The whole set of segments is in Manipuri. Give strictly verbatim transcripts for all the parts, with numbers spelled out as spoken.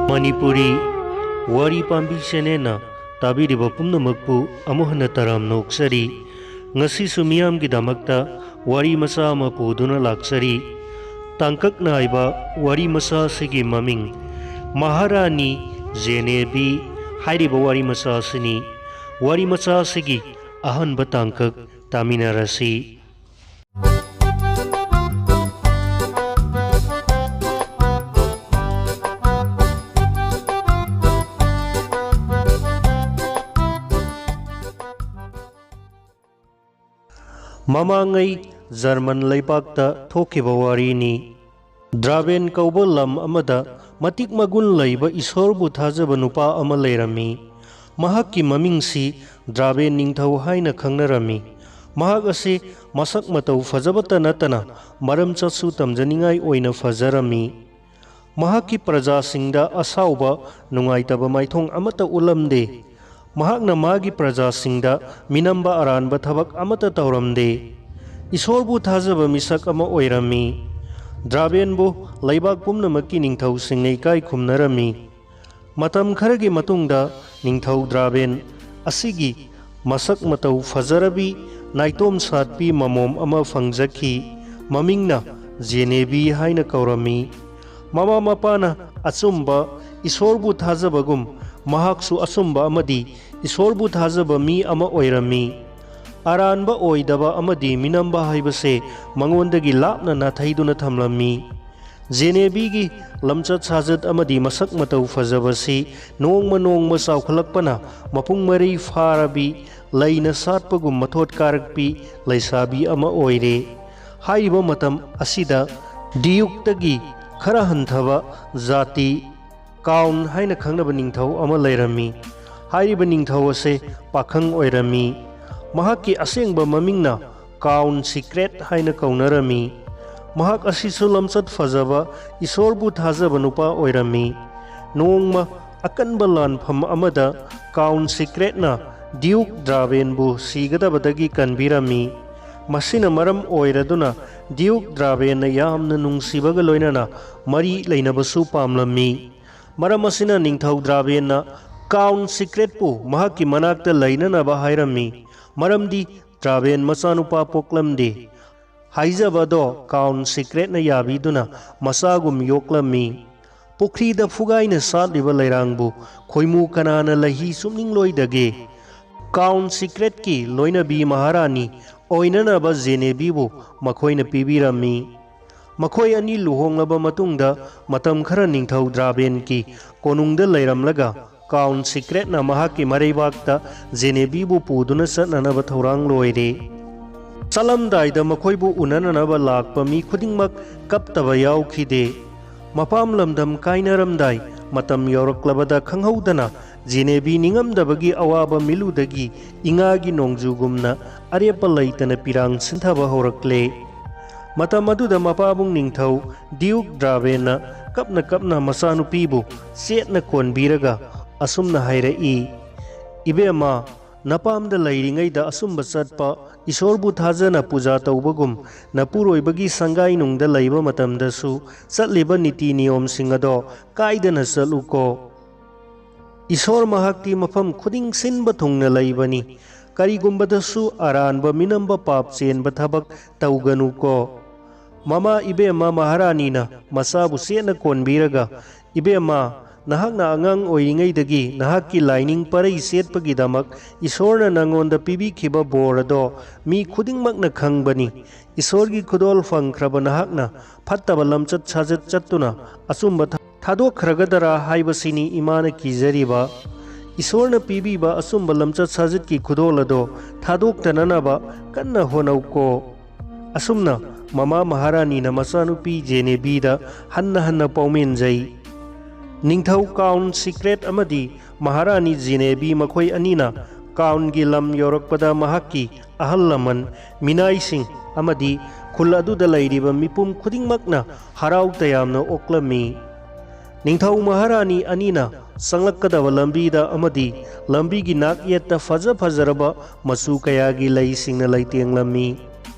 ꯃꯅꯤꯄꯨꯔꯤ ꯋꯥꯔꯤ ꯄꯥꯝꯕꯤ ꯆꯦꯅꯦꯜꯅ ꯇꯥꯕꯤꯔꯤꯕ ꯄꯨꯝꯅꯃꯛꯄꯨ ꯑꯃꯨꯛ ꯍꯟꯅ ꯇꯔꯥꯝꯅ ꯑꯣꯛꯆꯔꯤ꯫ ꯉꯁꯤꯁꯨ ꯃꯤꯌꯥꯝꯒꯤꯗꯃꯛꯇ ꯋꯥꯔꯤ ꯃꯆꯥ ꯑꯃ ꯄꯨꯗꯨꯅ ꯂꯥꯛꯆꯔꯤ꯫ ꯇꯥꯡꯀꯛ ꯅꯥꯏꯕ ꯋꯥꯔꯤ ꯃꯆꯥ ꯑꯁꯤꯒꯤ ꯃꯃꯤꯡ ꯃꯍꯥꯔꯥꯅꯤ ꯖꯦꯅꯦꯕꯤ ꯍꯥꯏꯔꯤꯕ ꯋꯥꯔꯤ ꯃꯆꯥ ꯑꯁꯤꯅꯤ꯫ ꯋꯥꯔꯤ ꯃꯆꯥ ꯑꯁꯤꯒꯤ ꯑꯍꯥꯟꯕ ꯇꯥꯡꯀꯛ ꯇꯥꯃꯤꯟꯅꯔꯁꯤ꯫ ꯃꯃꯥꯡꯉꯩ ꯖꯔꯃꯟ ꯂꯩꯕꯥꯛꯇ ꯊꯣꯛꯈꯤꯕ ꯋꯥꯔꯤꯅꯤ꯫ ꯗ꯭ꯔꯥꯕꯦꯟ ꯀꯧꯕ ꯂꯝ ꯑꯃꯗ ꯃꯇꯤꯛ ꯃꯒꯨꯟ ꯂꯩꯕ ꯏꯁꯣꯔꯕꯨ ꯊꯥꯖꯕ ꯅꯨꯄꯥ ꯑꯃ ꯂꯩꯔꯝꯃꯤ꯫ ꯃꯍꯥꯛꯀꯤ ꯃꯃꯤꯡꯁꯤ ꯗ꯭ꯔꯥꯕꯦꯟ ꯅꯤꯡꯊꯧ ꯍꯥꯏꯅ ꯈꯪꯅꯔꯝꯃꯤ꯫ ꯃꯍꯥꯛ ꯑꯁꯤ ꯃꯁꯛ ꯃꯇꯧ ꯐꯖꯕꯇ ꯅꯠꯇꯅ ꯃꯔꯝ ꯆꯠꯁꯨ ꯇꯝꯖꯅꯤꯡꯉꯥꯏ ꯑꯣꯏꯅ ꯐꯖꯔꯝꯃꯤ꯫ ꯃꯍꯥꯛꯀꯤ ꯄ꯭ꯔꯖꯥꯁꯤꯡꯗ ꯑꯁꯥꯎꯕ, ꯅꯨꯡꯉꯥꯏꯇꯕ ꯃꯥꯏꯊꯣꯡ ꯑꯃꯠꯇ ꯎꯠꯂꯝꯗꯦ꯫ ꯃꯍꯥꯛꯅ ꯃꯥꯒꯤ ꯄ꯭ꯔꯖꯥꯁꯤꯡꯗ ꯃꯤꯅꯝꯕ ꯑꯔꯥꯟꯕ ꯊꯕꯛ ꯑꯃꯠꯇ ꯇꯧꯔꯝꯗꯦ꯫ ꯏꯁꯣꯔꯕꯨ ꯊꯥꯖꯕ ꯃꯤꯁꯛ ꯑꯃ ꯑꯣꯏꯔꯝꯃꯤ꯫ ꯗ꯭ꯔꯥꯕꯦꯟꯕꯨ ꯂꯩꯕꯥꯛ ꯄꯨꯝꯅꯃꯛꯀꯤ ꯅꯤꯡꯊꯧꯁꯤꯡꯅ ꯏꯀꯥꯏ ꯈꯨꯝꯅꯔꯝꯃꯤ꯫ ꯃꯇꯝ ꯈꯔꯒꯤ ꯃꯇꯨꯡꯗ ꯅꯤꯡꯊꯧ ꯗ꯭ꯔꯥꯕꯦꯟ ꯑꯁꯤꯒꯤ ꯃꯁꯛ ꯃꯇꯧ ꯐꯖꯔꯕꯤ ꯅꯥꯏꯇꯣꯝ ꯁꯥꯠꯄꯤ ꯃꯃꯣꯝ ꯑꯃ ꯐꯪꯖꯈꯤ꯫ ꯃꯃꯤꯡꯅ ꯖꯦꯅꯦꯕꯤ ꯍꯥꯏꯅ ꯀꯧꯔꯝꯃꯤ꯫ ꯃꯃꯥ ꯃꯄꯥꯅ ꯑꯆꯨꯝꯕ, ꯏꯁꯣꯔꯕꯨ ꯊꯥꯖꯕꯒꯨꯝ ꯃꯍꯥꯛꯁꯨ ꯑꯆꯨꯝꯕ ꯑꯃꯗꯤ ꯏꯁꯣꯔꯕꯨ ꯊꯥꯖꯕ ꯃꯤ ꯑꯃ ꯑꯣꯏꯔꯝꯃꯤ꯫ ꯑꯔꯥꯟꯕ ꯑꯣꯏꯗꯕ ꯑꯃꯗꯤ ꯃꯤꯅꯝꯕ ꯍꯥꯏꯕꯁꯦ ꯃꯉꯣꯟꯗꯒꯤ ꯂꯥꯞꯅ ꯅꯥꯊꯩꯗꯨꯅ ꯊꯝꯂꯝꯃꯤ꯫ ꯖꯦꯅꯦꯕꯤꯒꯤ ꯂꯝꯆꯠ ꯁꯥꯖꯠ ꯑꯃꯗꯤ ꯃꯁꯛ ꯃꯇꯧ ꯐꯖꯕꯁꯤ ꯅꯣꯡꯃ ꯅꯣꯡꯃ ꯆꯥꯎꯈꯠꯂꯛꯄꯅ ꯃꯄꯨꯡ ꯃꯔꯩ ꯐꯥꯔꯕꯤ ꯂꯩꯅ ꯁꯥꯠꯄꯒꯨꯝ ꯃꯊꯣꯠ ꯀꯥꯔꯛꯄꯤ ꯂꯩꯁꯥꯕꯤ ꯑꯃ ꯑꯣꯏꯔꯦ꯫ ꯍꯥꯏꯔꯤꯕ ꯃꯇꯝ ꯑꯁꯤꯗ ꯗꯤꯌꯨꯛꯇꯒꯤ ꯈꯔ ꯍꯟꯊꯕ ꯖꯥꯇꯤ ꯀꯥꯎꯟ ꯍꯥꯏꯅ ꯈꯪꯅꯕ ꯅꯤꯡꯊꯧ ꯑꯃ ꯂꯩꯔꯝꯃꯤ꯫ ꯍꯥꯏꯔꯤꯕ ꯅꯤꯡꯊꯧ ꯑꯁꯦ ꯄꯥꯈꯪ ꯑꯣꯏꯔꯝꯃꯤ꯫ ꯃꯍꯥꯛꯀꯤ ꯑꯁꯦꯡꯕ ꯃꯃꯤꯡꯅ ꯀꯥꯎꯟ ꯁꯤꯀ꯭ꯔꯦꯠ ꯍꯥꯏꯅ ꯀꯧꯅꯔꯝꯃꯤ꯫ ꯃꯍꯥꯛ ꯑꯁꯤꯁꯨ ꯂꯝꯆꯠ ꯐꯖꯕ, ꯏꯁꯣꯔꯕꯨ ꯊꯥꯖꯕ ꯅꯨꯄꯥ ꯑꯣꯏꯔꯝꯃꯤ꯫ ꯅꯣꯡꯃ ꯑꯀꯟꯕ ꯂꯥꯟꯐꯝ ꯑꯃꯗ ꯀꯥꯎꯟ ꯁꯤꯀ꯭ꯔꯦꯠꯅ ꯗ꯭ꯌꯨꯛ ꯗ꯭ꯔꯥꯕꯦꯟꯕꯨ ꯁꯤꯒꯗꯕꯗꯒꯤ ꯀꯟꯕꯤꯔꯝꯃꯤ꯫ ꯃꯁꯤꯅ ꯃꯔꯝ ꯑꯣꯏꯔꯗꯨꯅ ꯗ꯭ꯌꯨꯛ ꯗ꯭ꯔꯥꯕꯦꯟꯅ ꯌꯥꯝꯅ ꯅꯨꯡꯁꯤꯕꯒ ꯂꯣꯏꯅꯅ ꯃꯔꯤ ꯂꯩꯅꯕꯁꯨ ꯄꯥꯝꯂꯝꯃꯤ꯫ ꯃꯔꯝ ꯑꯁꯤꯅ ꯅꯤꯡꯊꯧ ꯗ꯭ꯔꯥꯕꯦꯟꯅ ꯀꯥꯎꯟ ꯁꯤꯀ꯭ꯔꯦꯠꯄꯨ ꯃꯍꯥꯛꯀꯤ ꯃꯅꯥꯛꯇ ꯂꯩꯅꯅꯕ ꯍꯥꯏꯔꯝꯃꯤ, ꯃꯔꯝꯗꯤ ꯗ꯭ꯔꯥꯕꯦꯟ ꯃꯆꯥꯅꯨꯄꯥ ꯄꯣꯛꯂꯝꯗꯦ꯫ ꯍꯥꯏꯖꯕ ꯑꯗꯣ ꯀꯥꯎꯟ ꯁꯤꯀ꯭ꯔꯦꯠꯅ ꯌꯥꯕꯤꯗꯨꯅ ꯃꯆꯥꯒꯨꯝ ꯌꯣꯛꯂꯝꯃꯤ꯫ ꯄꯨꯈ꯭ꯔꯤꯗ ꯐꯨꯒꯥꯏꯅ ꯁꯥꯠꯂꯤꯕ ꯂꯩꯔꯥꯡꯕꯨ ꯈꯣꯏꯃꯨ ꯀꯅꯥꯅ ꯂꯩꯍꯤ ꯆꯨꯞꯅꯤꯡꯂꯣꯏꯗꯒꯦ? ꯀꯥꯎꯟ ꯁꯤꯀ꯭ꯔꯦꯠꯀꯤ ꯂꯣꯏꯅꯕꯤ ꯃꯍꯥꯔꯥꯅꯤ ꯑꯣꯏꯅꯅꯕ ꯖꯦꯅꯦꯕꯤꯕꯨ ꯃꯈꯣꯏꯅ ꯄꯤꯕꯤꯔꯝꯃꯤ꯫ ꯃꯈꯣꯏ ꯑꯅꯤ ꯂꯨꯍꯣꯡꯂꯕ ꯃꯇꯨꯡꯗ ꯃꯇꯝ ꯈꯔ ꯅꯤꯡꯊꯧ ꯗ꯭ꯔꯥꯕꯦꯟꯒꯤ ꯀꯣꯅꯨꯡꯗ ꯂꯩꯔꯝꯂꯒ ꯀꯥꯎꯟ ꯁꯤꯀ꯭ꯔꯦꯠꯅ ꯃꯍꯥꯛꯀꯤ ꯃꯔꯩꯕꯥꯛꯇ ꯖꯦꯅꯦꯕꯤꯕꯨ ꯄꯨꯗꯨꯅ ꯆꯠꯅꯅꯕ ꯊꯧꯔꯥꯡ ꯂꯣꯏꯔꯦ꯫ ꯆꯠꯂꯝꯗꯥꯏꯗ ꯃꯈꯣꯏꯕꯨ ꯎꯅꯅꯅꯕ ꯂꯥꯛꯄ ꯃꯤ ꯈꯨꯗꯤꯡꯃꯛ ꯀꯞꯇꯕ ꯌꯥꯎꯈꯤꯗꯦ꯫ ꯃꯄꯥꯝ ꯂꯝꯗꯝ ꯀꯥꯏꯅꯔꯝꯗꯥꯏ ꯃꯇꯝ ꯌꯧꯔꯛꯂꯕꯗ ꯈꯪꯍꯧꯗꯅ ꯖꯦꯅꯦꯕꯤ ꯅꯤꯡꯉꯝꯗꯕꯒꯤ ꯑꯋꯥꯕ ꯃꯤꯠꯂꯨꯗꯒꯤ ꯏꯉꯥꯒꯤ ꯅꯣꯡꯖꯨꯒꯨꯝꯅ ꯑꯔꯦꯞꯄ ꯂꯩꯇꯅ ꯄꯤꯔꯥꯡ ꯁꯤꯟꯊꯕ ꯍꯧꯔꯛꯂꯦ꯫ ꯃꯇꯝ ꯑꯗꯨꯗ ꯃꯄꯥꯕꯨꯡ ꯅꯤꯡꯊꯧ ꯗ꯭ꯌꯨꯛ ꯗ꯭ꯔꯥꯕꯦꯟꯅ ꯀꯞꯅ ꯀꯞꯅ ꯃꯆꯥꯅꯨꯄꯤꯕꯨ ꯆꯦꯠꯅ ꯀꯣꯟꯕꯤꯔꯒ ꯑꯁꯨꯝꯅ ꯍꯥꯏꯔꯛꯏ, "ꯏꯕꯦꯝꯃ, ꯅꯄꯥꯝꯗ ꯂꯩꯔꯤꯉꯩꯗ ꯑꯆꯨꯝꯕ ꯆꯠꯄ, ꯏꯁꯣꯔꯕꯨ ꯊꯥꯖꯅ ꯄꯨꯖꯥ ꯇꯧꯕꯒꯨꯝ ꯅꯄꯨꯔꯣꯏꯕꯒꯤ ꯁꯪꯒꯥꯏꯅꯨꯡꯗ ꯂꯩꯕ ꯃꯇꯝꯗꯁꯨ ꯆꯠꯂꯤꯕ ꯅꯤꯇꯤ ꯅꯤꯌꯣꯝꯁꯤꯡ ꯑꯗꯣ ꯀꯥꯏꯗꯅ ꯆꯠꯂꯨꯀꯣ꯫ ꯏꯁꯣꯔ ꯃꯍꯥꯛꯇꯤ ꯃꯐꯝ ꯈꯨꯗꯤꯡ ꯁꯤꯟꯕ ꯊꯨꯡꯅ ꯂꯩꯕꯅꯤ꯫ ꯀꯔꯤꯒꯨꯝꯕꯗꯁꯨ ꯑꯔꯥꯟꯕ ꯃꯤꯅꯝꯕ ꯄꯥꯞ ꯆꯦꯟꯕ ꯊꯕꯛ ꯇꯧꯒꯅꯨꯀꯣ꯫" ꯃꯃꯥ ꯏꯕꯦꯝꯃ ꯃꯍꯥꯔꯥꯅꯤꯅ ꯃꯆꯥꯕꯨ ꯆꯦꯠꯅ ꯀꯣꯟꯕꯤꯔꯒ, "ꯏꯕꯦꯝꯃ, ꯅꯍꯥꯛꯅ ꯑꯉꯥꯡ ꯑꯣꯏꯔꯤꯉꯩꯗꯒꯤ ꯅꯍꯥꯛꯀꯤ ꯂꯥꯏꯅꯤꯡ ꯄꯔꯩ ꯆꯦꯠꯄꯒꯤꯗꯃꯛ ꯏꯁꯣꯔꯅ ꯅꯉꯣꯟꯗ ꯄꯤꯕꯤꯈꯤꯕ ꯕꯣꯔ ꯑꯗꯣ ꯃꯤ ꯈꯨꯗꯤꯡꯃꯛꯅ ꯈꯪꯕꯅꯤ꯫ ꯏꯁꯣꯔꯒꯤ ꯈꯨꯗꯣꯜ ꯐꯪꯈ꯭ꯔꯕ ꯅꯍꯥꯛꯅ ꯐꯠꯇꯕ ꯂꯝꯆꯠ ꯁꯥꯖꯠ ꯆꯠꯇꯨꯅ ꯑꯆꯨꯝꯕ ꯊ-, ꯊꯥꯗꯣꯛꯈ꯭ꯔꯒꯗꯔꯥ ꯍꯥꯏꯕꯁꯤꯅꯤ ꯏꯃꯥꯅ ꯀꯤꯖꯔꯤꯕ꯫ ꯏꯁꯣꯔꯅ ꯄꯤꯕꯤꯕ ꯑꯆꯨꯝꯕ ꯂꯝꯆꯠ ꯁꯥꯖꯠꯀꯤ ꯈꯨꯗꯣꯜ ꯑꯗꯣ ꯊꯥꯗꯣꯛꯇꯅꯅꯕ ꯀꯟꯅ ꯍꯣꯠꯅꯧꯀꯣ꯫" ꯑꯁꯨꯝꯅ ꯃꯃꯥ ꯃꯍꯥꯔꯥꯅꯤꯅ ꯃꯆꯥꯅꯨꯄꯤ ꯖꯦꯅꯦꯕꯤꯗ ꯍꯟꯅ ꯍꯟꯅ ꯄꯥꯎꯃꯦꯟꯖꯩ꯫ ꯅꯤꯡꯊꯧ ꯀꯥꯎꯟ ꯁꯤꯀ꯭ꯔꯦꯠ ꯑꯃꯗꯤ ꯃꯍꯥꯔꯥꯅꯤ ꯖꯦꯅꯦꯕꯤ ꯃꯈꯣꯏ ꯑꯅꯤꯅ ꯀꯥꯎꯟꯒꯤ ꯂꯝ ꯌꯧꯔꯛꯄꯗ ꯃꯍꯥꯛꯀꯤ ꯑꯍꯜ ꯂꯃꯟ, ꯃꯤꯅꯥꯏꯁꯤꯡ ꯑꯃꯗꯤ ꯈꯨꯜ ꯑꯗꯨꯗ ꯂꯩꯔꯤꯕ ꯃꯤꯄꯨꯝ ꯈꯨꯗꯤꯡꯃꯛꯅ ꯍꯔꯥꯎ ꯇꯌꯥꯝꯅ ꯑꯣꯛꯂꯝꯃꯤ꯫ ꯅꯤꯡꯊꯧ ꯃꯍꯥꯔꯥꯅꯤ ꯑꯅꯤꯅ ꯆꯪꯂꯛꯀꯗꯕ ꯂꯝꯕꯤꯗ ꯑꯃꯗꯤ ꯂꯝꯕꯤꯒꯤ ꯅꯥꯛ ꯌꯦꯠꯇ ꯐꯖ ꯐꯖꯔꯕ ꯃꯆꯨ ꯀꯌꯥꯒꯤ ꯂꯩꯁꯤꯡꯅ ꯂꯩꯇꯦꯡꯂꯝꯃꯤ꯫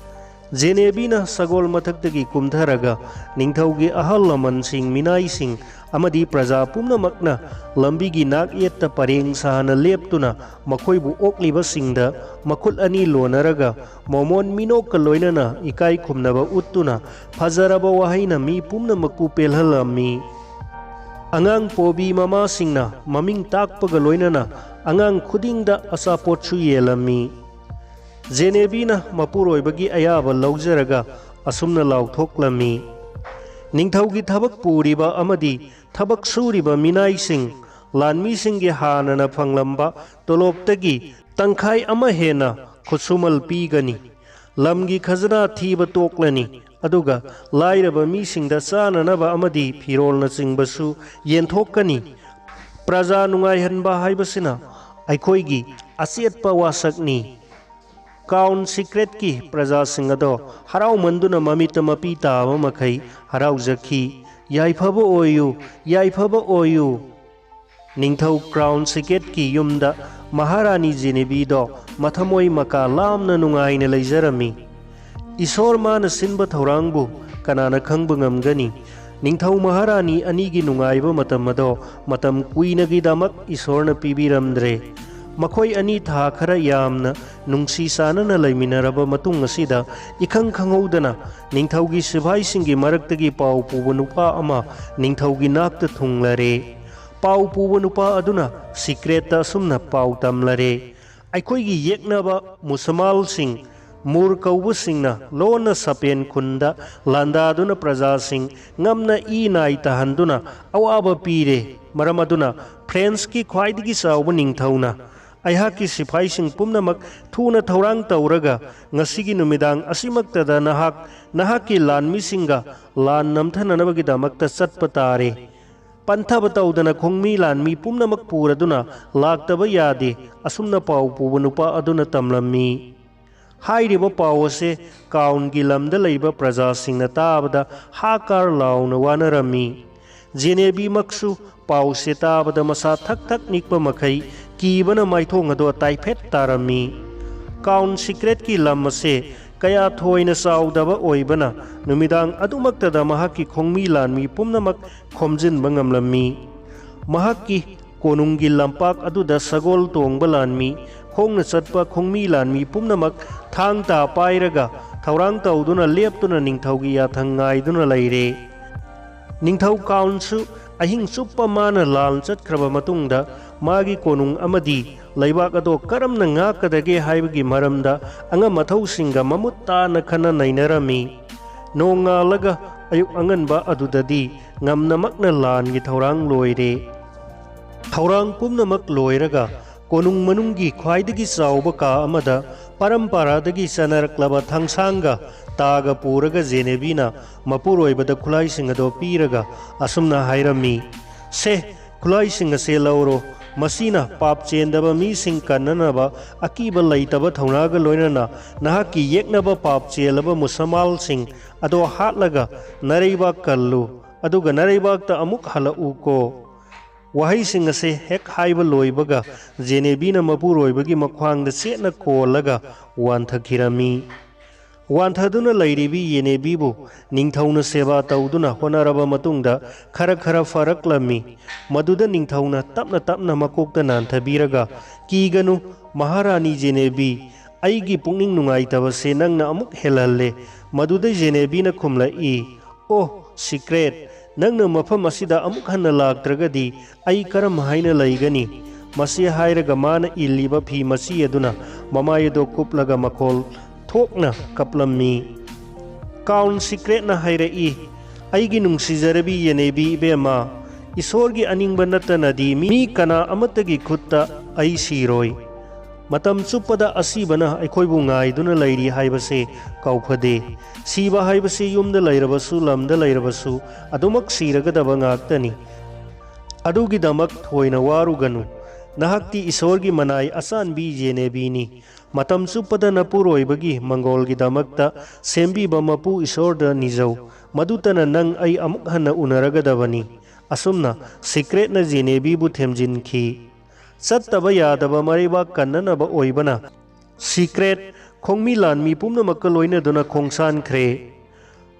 ꯖꯦꯅꯦꯕꯤꯅ ꯁꯒꯣꯜ ꯃꯊꯛꯇꯒꯤ ꯀꯨꯝꯊꯔꯒ ꯅꯤꯡꯊꯧꯒꯤ ꯑꯍꯜ ꯂꯃꯟꯁꯤꯡ, ꯃꯤꯅꯥꯏꯁꯤꯡ ꯑꯃꯗꯤ ꯄ꯭ꯔꯖꯥ ꯄꯨꯝꯅꯃꯛꯅ ꯂꯝꯕꯤꯒꯤ ꯅꯥꯛ ꯌꯦꯠꯇ ꯄꯔꯦꯡ ꯁꯥꯅ ꯂꯦꯞꯇꯨꯅ ꯃꯈꯣꯏꯕꯨ ꯑꯣꯛꯂꯤꯕꯁꯤꯡꯗ ꯃꯈꯨꯠ ꯑꯅꯤ ꯂꯣꯟꯅꯔꯒ ꯃꯣꯃꯣꯟ ꯃꯤꯅꯣꯛꯀ ꯂꯣꯏꯅꯅ ꯏꯀꯥꯏ ꯈꯨꯝꯅꯕ ꯎꯠꯇꯨꯅ ꯐꯖꯔꯕ ꯋꯥꯍꯩꯅ ꯃꯤ ꯄꯨꯝꯅꯃꯛꯄꯨ ꯄꯦꯜꯍꯜꯂꯝꯃꯤ꯫ ꯑꯉꯥꯡ ꯄꯣꯕꯤ ꯃꯃꯥꯁꯤꯡꯅ ꯃꯃꯤꯡ ꯇꯥꯛꯄꯒ ꯂꯣꯏꯅꯅ ꯑꯉꯥꯡ ꯈꯨꯗꯤꯡꯗ ꯑꯆꯥꯄꯣꯠꯁꯨ ꯌꯦꯜꯂꯝꯃꯤ꯫ ꯖꯦꯅꯦꯕꯤꯅ ꯃꯄꯨꯔꯣꯏꯕꯒꯤ ꯑꯌꯥꯕ ꯂꯧꯖꯔꯒ ꯑꯁꯨꯝꯅ ꯂꯥꯎꯊꯣꯛꯂꯝꯃꯤ, "ꯅꯤꯡꯊꯧꯒꯤ ꯊꯕꯛ ꯄꯨꯔꯤꯕ ꯑꯃꯗꯤ ꯊꯕꯛ ꯁꯨꯔꯤꯕ ꯃꯤꯅꯥꯏꯁꯤꯡ, ꯂꯥꯟꯃꯤꯁꯤꯡꯒꯤ ꯍꯥꯟꯅꯅ ꯐꯪꯂꯝꯕ ꯇꯣꯂꯣꯞꯇꯒꯤ ꯇꯪꯈꯥꯏ ꯑꯃ ꯍꯦꯟꯅ ꯈꯨꯠꯁꯨꯃꯜ ꯄꯤꯒꯅꯤ꯫ ꯂꯝꯒꯤ ꯈꯖꯅꯥ ꯊꯤꯕ ꯇꯣꯛꯂꯅꯤ, ꯑꯗꯨꯒ ꯂꯥꯏꯔꯕ ꯃꯤꯁꯤꯡꯗ ꯆꯥꯅꯅꯕ ꯑꯃꯗꯤ ꯐꯤꯔꯣꯜꯅꯆꯤꯡꯕꯁꯨ ꯌꯦꯟꯊꯣꯛꯀꯅꯤ꯫ ꯄ꯭ꯔꯖꯥ ꯅꯨꯡꯉꯥꯏꯍꯟꯕ ꯍꯥꯏꯕꯁꯤꯅ ꯑꯩꯈꯣꯏꯒꯤ ꯑꯆꯦꯠꯄ ꯋꯥꯁꯛꯅꯤ꯫" ꯀꯥꯎꯟ ꯁꯤꯀ꯭ꯔꯦꯠꯀꯤ ꯄ꯭ꯔꯖꯥꯁꯤꯡ ꯑꯗꯣ ꯍꯔꯥꯎꯃꯟꯗꯨꯅ ꯃꯃꯤꯠꯇ ꯃꯄꯤ ꯇꯥꯕ ꯃꯈꯩ ꯍꯔꯥꯎꯖꯈꯤ꯫ "ꯌꯥꯏꯐꯕ ꯑꯣꯏꯌꯨ, ꯌꯥꯏꯐꯕ ꯑꯣꯏꯌꯨ!" ꯅꯤꯡꯊꯧ ꯀ꯭ꯔꯥꯎꯟ ꯁꯤꯀꯦꯠꯀꯤ ꯌꯨꯝꯗ ꯃꯍꯥꯔꯥꯅꯤ ꯖꯦꯅꯦꯕꯤꯗꯣ ꯃꯊꯃꯣꯏ ꯃꯀꯥ ꯂꯥꯝꯅ ꯅꯨꯡꯉꯥꯏꯅ ꯂꯩꯖꯔꯝꯃꯤ꯫ ꯏꯁꯣꯔ ꯃꯥꯅ ꯁꯤꯟꯕ ꯊꯧꯔꯥꯡꯕꯨ ꯀꯅꯥꯅ ꯈꯪꯕ ꯉꯝꯒꯅꯤ? ꯅꯤꯡꯊꯧ ꯃꯍꯥꯔꯥꯅꯤ ꯑꯅꯤꯒꯤ ꯅꯨꯡꯉꯥꯏꯕ ꯃꯇꯝ ꯑꯗꯣ ꯃꯇꯝ ꯀꯨꯏꯅꯒꯤꯗꯃꯛ ꯏꯁꯣꯔꯅ ꯄꯤꯕꯤꯔꯝꯗ꯭ꯔꯦ꯫ ꯃꯈꯣꯏ ꯑꯅꯤ ꯊꯥ ꯈꯔ ꯌꯥꯝꯅ ꯅꯨꯡꯁꯤ ꯆꯥꯟꯅꯅ ꯂꯩꯃꯤꯟꯅꯔꯕ ꯃꯇꯨꯡ ꯑꯁꯤꯗ, ꯏꯈꯪ ꯈꯪꯍꯧꯗꯅ ꯅꯤꯡꯊꯧꯒꯤ ꯁꯤꯐꯥꯏꯁꯤꯡꯒꯤ ꯃꯔꯛꯇꯒꯤ ꯄꯥꯎ ꯄꯨꯕ ꯅꯨꯄꯥ ꯑꯃ ꯅꯤꯡꯊꯧꯒꯤ ꯅꯥꯛꯇ ꯊꯨꯡꯂꯔꯦ꯫ ꯄꯥꯎ ꯄꯨꯕ ꯅꯨꯄꯥ ꯑꯗꯨꯅ ꯁꯤꯀ꯭ꯔꯦꯠꯇ ꯑꯁꯨꯝꯅ ꯄꯥꯎ ꯇꯝꯂꯔꯦ, "ꯑꯩꯈꯣꯏꯒꯤ ꯌꯦꯛꯅꯕ ꯃꯨꯁꯃꯥꯜꯁꯤꯡ, ꯃꯨꯔ ꯀꯧꯕꯁꯤꯡꯅ ꯂꯣꯟꯅ ꯁꯄꯦꯟ ꯈꯨꯟꯗ ꯂꯥꯟꯗꯥꯗꯨꯅ ꯄ꯭ꯔꯖꯥꯁꯤꯡ ꯉꯝꯅ ꯏ ꯅꯥꯏ ꯇꯥꯍꯟꯗꯨꯅ ꯑꯋꯥꯕ ꯄꯤꯔꯦ꯫ ꯃꯔꯝ ꯑꯗꯨꯅ ꯐ꯭ꯔꯦꯟꯁꯀꯤ ꯈ꯭ꯋꯥꯏꯗꯒꯤ ꯆꯥꯎꯕ ꯅꯤꯡꯊꯧꯅ ꯑꯩꯍꯥꯛꯀꯤ ꯁꯤꯐꯥꯏꯁꯤꯡ ꯄꯨꯝꯅꯃꯛ ꯊꯨꯅ ꯊꯧꯔꯥꯡ ꯇꯧꯔꯒ ꯉꯁꯤꯒꯤ ꯅꯨꯃꯤꯗꯥꯡ ꯑꯁꯤꯃꯛꯇꯗ ꯅꯍꯥꯛ ꯅꯍꯥꯛꯀꯤ ꯂꯥꯟꯃꯤꯁꯤꯡꯒ ꯂꯥꯟ ꯅꯝꯊꯅꯅꯕꯒꯤꯗꯃꯛꯇ ꯆꯠꯄ ꯇꯥꯔꯦ꯫ ꯄꯟꯊꯕ ꯇꯧꯗꯅ ꯈꯣꯡꯃꯤ ꯂꯥꯟꯃꯤ ꯄꯨꯝꯅꯃꯛ ꯄꯨꯔꯗꯨꯅ ꯂꯥꯛꯇꯕ ꯌꯥꯗꯦ," ꯑꯁꯨꯝꯅ ꯄꯥꯎ ꯄꯨꯕ ꯅꯨꯄꯥ ꯑꯗꯨꯅ ꯇꯝꯂꯝꯃꯤ꯫ ꯍꯥꯏꯔꯤꯕ ꯄꯥꯎ ꯑꯁꯦ ꯀꯥꯎꯟꯒꯤ ꯂꯝꯗ ꯂꯩꯕ ꯄ꯭ꯔꯖꯥꯁꯤꯡꯅ ꯇꯥꯕꯗ ꯍꯥꯀꯥꯔ ꯂꯥꯎꯅ ꯋꯥꯅꯔꯝꯃꯤ꯫ ꯖꯦꯅꯦꯕꯤꯃꯛꯁꯨ ꯄꯥꯎꯁꯦ ꯇꯥꯕꯗ ꯃꯁꯥ ꯊꯛ ꯊꯛ ꯅꯤꯛꯄ ꯃꯈꯩ ꯀꯤꯕꯅ ꯃꯥꯏꯊꯣꯡ ꯑꯗꯣ ꯇꯥꯏꯐꯦꯠ ꯇꯥꯔꯝꯃꯤ꯫ ꯀꯥꯎꯟ ꯁꯤꯀ꯭ꯔꯦꯠꯀꯤ ꯂꯝ ꯑꯁꯦ ꯀꯌꯥ ꯊꯣꯏꯅ ꯆꯥꯎꯗꯕ ꯑꯣꯏꯕꯅ ꯅꯨꯃꯤꯗꯥꯡ ꯑꯗꯨꯃꯛꯇꯗ ꯃꯍꯥꯛꯀꯤ ꯈꯣꯡꯃꯤ ꯂꯥꯟꯃꯤ ꯄꯨꯝꯅꯃꯛ ꯈꯣꯝꯖꯤꯟꯕ ꯉꯝꯂꯝꯃꯤ꯫ ꯃꯍꯥꯛꯀꯤ ꯀꯣꯅꯨꯡꯒꯤ ꯂꯝꯄꯥꯛ ꯑꯗꯨꯗ ꯁꯒꯣꯜ ꯇꯣꯡꯕ ꯂꯥꯟꯃꯤ, ꯈꯣꯡꯅ ꯆꯠꯄ ꯈꯣꯡꯃꯤ ꯂꯥꯟꯃꯤ ꯄꯨꯝꯅꯃꯛ ꯊꯥꯡ ꯇꯥ ꯄꯥꯏꯔꯒ ꯊꯧꯔꯥꯡ ꯇꯧꯗꯨꯅ ꯂꯦꯞꯇꯨꯅ ꯅꯤꯡꯊꯧꯒꯤ ꯌꯥꯊꯪ ꯉꯥꯏꯗꯨꯅ ꯂꯩꯔꯦ꯫ ꯅꯤꯡꯊꯧ ꯀꯥꯎꯟꯁꯨ ꯑꯍꯤꯡ ꯆꯨꯞꯄ ꯃꯥꯅ ꯂꯥꯜ ꯆꯠꯈ꯭ꯔꯕ ꯃꯇꯨꯡꯗ ꯃꯥꯒꯤ ꯀꯣꯅꯨꯡ ꯑꯃꯗꯤ ꯂꯩꯕꯥꯛ ꯑꯗꯣ ꯀꯔꯝꯅ ꯉꯥꯛꯀꯗꯒꯦ ꯍꯥꯏꯕꯒꯤ ꯃꯔꯝꯗ ꯑꯉꯝ ꯑꯊꯧꯁꯤꯡꯒ ꯃꯃꯨꯠ ꯇꯥꯅ ꯈꯟꯅ ꯅꯩꯅꯔꯝꯃꯤ꯫ ꯅꯣꯡꯉꯥꯜꯂꯒ ꯑꯌꯨꯛ ꯑꯉꯟꯕ ꯑꯗꯨꯗꯗꯤ ꯉꯝꯅꯃꯛꯅ ꯂꯥꯟꯒꯤ ꯊꯧꯔꯥꯡ ꯂꯣꯏꯔꯦ꯫ ꯊꯧꯔꯥꯡ ꯄꯨꯝꯅꯃꯛ ꯂꯣꯏꯔꯒ ꯀꯣꯅꯨꯡ ꯃꯅꯨꯡꯒꯤ ꯈ꯭ꯋꯥꯏꯗꯒꯤ ꯆꯥꯎꯕ ꯀꯥ ꯑꯃꯗ ꯄꯔꯝꯄꯔꯥꯗꯒꯤ ꯆꯠꯅꯔꯛꯂꯕ ꯊꯥꯡꯁꯥꯡꯒ ꯇꯥꯒ ꯄꯨꯔꯒ ꯖꯦꯅꯦꯕꯤꯅ ꯃꯄꯨꯔꯣꯏꯕꯗ ꯈꯨꯠꯂꯥꯏꯁꯤꯡ ꯑꯗꯣ ꯄꯤꯔꯒ ꯑꯁꯨꯝꯅ ꯍꯥꯏꯔꯝꯃꯤ, "ꯁꯦ, ꯈꯨꯠꯂꯥꯏꯁꯤꯡ ꯑꯁꯦ ꯂꯧꯔꯣ꯫ ꯃꯁꯤꯅ ꯄꯥꯞ ꯆꯦꯟꯗꯕ ꯃꯤꯁꯤꯡ ꯀꯟꯅꯅꯕ ꯑꯀꯤꯕ ꯂꯩꯇꯕ ꯊꯧꯅꯥꯒ ꯂꯣꯏꯅꯅ ꯅꯍꯥꯛꯀꯤ ꯌꯦꯛꯅꯕ ꯄꯥꯞ ꯆꯦꯜꯂꯕ ꯃꯨꯁꯃꯥꯜꯁꯤꯡ ꯑꯗꯣ ꯍꯥꯠꯂꯒ ꯅꯔꯩꯕꯥꯛ ꯀꯜꯂꯨ, ꯑꯗꯨꯒ ꯅꯔꯩꯕꯥꯛꯇ ꯑꯃꯨꯛ ꯍꯜꯂꯛꯎꯀꯣ"꯫ ꯋꯥꯍꯩꯁꯤꯡ ꯑꯁꯦ ꯍꯦꯛ ꯍꯥꯏꯕ ꯂꯣꯏꯕꯒ ꯖꯦꯅꯦꯕꯤꯅ ꯃꯄꯨꯔꯣꯏꯕꯒꯤ ꯃꯈ꯭ꯋꯥꯡꯗ ꯆꯦꯠꯅ ꯀꯣꯜꯂꯒ ꯋꯥꯟꯊꯈꯤꯔꯝꯃꯤ꯫ ꯋꯥꯟꯊꯗꯨꯅ ꯂꯩꯔꯤꯕꯤ ꯌꯦꯅꯦꯕꯤꯕꯨ ꯅꯤꯡꯊꯧꯅ ꯁꯦꯕꯥ ꯇꯧꯗꯨꯅ ꯍꯣꯠꯅꯔꯕ ꯃꯇꯨꯡꯗ ꯈꯔ ꯈꯔ ꯐꯔꯛꯂꯝꯃꯤ꯫ ꯃꯗꯨꯗ ꯅꯤꯡꯊꯧꯅ ꯇꯞꯅ ꯇꯞꯅ ꯃꯀꯣꯛꯇ ꯅꯥꯟꯊꯕꯤꯔꯒ, "ꯀꯤꯒꯅꯨ, ꯃꯍꯥꯔꯥꯅꯤ ꯖꯦꯅꯦꯕꯤ, ꯑꯩꯒꯤ ꯄꯨꯛꯅꯤꯡ ꯅꯨꯡꯉꯥꯏꯇꯕꯁꯦ ꯅꯪꯅ ꯑꯃꯨꯛ ꯍꯦꯜꯍꯜꯂꯦ"꯫ ꯃꯗꯨꯗ ꯖꯦꯅꯦꯕꯤꯅ ꯈꯨꯝꯂꯛꯏ, "ꯑꯣ, ꯁꯤꯀ꯭ꯔꯦꯠ, ꯅꯪꯅ ꯃꯐꯝ ꯑꯁꯤꯗ ꯑꯃꯨꯛ ꯍꯟꯅ ꯂꯥꯛꯇ꯭ꯔꯒꯗꯤ ꯑꯩ ꯀꯔꯝ ꯍꯥꯏꯅ ꯂꯩꯒꯅꯤ?" ꯃꯁꯤ ꯍꯥꯏꯔꯒ ꯃꯥꯅ ꯏꯜꯂꯤꯕ ꯐꯤ ꯃꯆꯤ ꯑꯗꯨꯅ ꯃꯃꯥꯏ ꯑꯗꯨ ꯀꯨꯞꯂꯒ ꯃꯈꯣꯜ ꯊꯣꯛꯅ ꯀꯞꯂꯝꯃꯤ꯫ ꯀꯥꯎꯟ ꯁꯤꯀ꯭ꯔꯦꯠꯅ ꯍꯥꯏꯔꯛꯏ, "ꯑꯩꯒꯤ ꯅꯨꯡꯁꯤꯖꯔꯕꯤ ꯌꯦꯅꯦꯕꯤ ꯏꯕꯦꯝꯃ, ꯏꯁꯣꯔꯒꯤ ꯑꯅꯤꯡꯕ ꯅꯠꯇꯅꯗꯤ ꯃꯤ ꯀꯅꯥ ꯑꯃꯠꯇꯒꯤ ꯈꯨꯠꯇ ꯑꯩ ꯁꯤꯔꯣꯏ꯫ ꯃꯇꯝ ꯆꯨꯞꯄꯗ ꯑꯁꯤꯕꯅ ꯑꯩꯈꯣꯏꯕꯨ ꯉꯥꯏꯗꯨꯅ ꯂꯩꯔꯤ ꯍꯥꯏꯕꯁꯦ ꯀꯥꯎꯐꯗꯦ꯫ ꯁꯤꯕ ꯍꯥꯏꯕꯁꯤ ꯌꯨꯝꯗ ꯂꯩꯔꯕꯁꯨ, ꯂꯝꯗ ꯂꯩꯔꯕꯁꯨ ꯑꯗꯨꯃꯛ ꯁꯤꯔꯒꯗꯕ ꯉꯥꯛꯇꯅꯤ꯫ ꯑꯗꯨꯒꯤꯗꯃꯛ ꯊꯣꯏꯅ ꯋꯥꯔꯨꯒꯅꯨ꯫ ꯅꯍꯥꯛꯇꯤ ꯏꯁꯣꯔꯒꯤ ꯃꯅꯥꯏ ꯑꯆꯥꯟꯕꯤ ꯌꯦꯅꯦꯕꯤꯅꯤ꯫ ꯃꯇꯝ ꯆꯨꯞꯄꯗ ꯅꯄꯨꯔꯣꯏꯕꯒꯤ ꯃꯪꯒꯣꯜꯒꯤꯗꯃꯛꯇ ꯁꯦꯝꯕꯤꯕ ꯃꯄꯨ ꯏꯁꯣꯔꯗ ꯅꯤꯖꯧ꯫ ꯃꯗꯨꯇꯅ ꯅꯪ ꯑꯩ ꯑꯃꯨꯛ ꯍꯟꯅ ꯎꯅꯔꯒꯗꯕꯅꯤ"꯫ ꯑꯁꯨꯝꯅ ꯁꯤꯀ꯭ꯔꯦꯠꯅ ꯖꯦꯅꯦꯕꯤꯕꯨ ꯊꯦꯝꯖꯤꯟꯈꯤ꯫ ꯆꯠꯇꯕ ꯌꯥꯗꯕ ꯃꯔꯩꯕꯥꯛ ꯀꯟꯅꯅꯕ ꯑꯣꯏꯕꯅ ꯁꯤꯀ꯭ꯔꯦꯠ ꯈꯣꯡꯃꯤ ꯂꯥꯟꯃꯤ ꯄꯨꯝꯅꯃꯛꯀ ꯂꯣꯏꯅꯗꯨꯅ ꯈꯣꯡꯁꯥꯟꯈ꯭ꯔꯦ꯫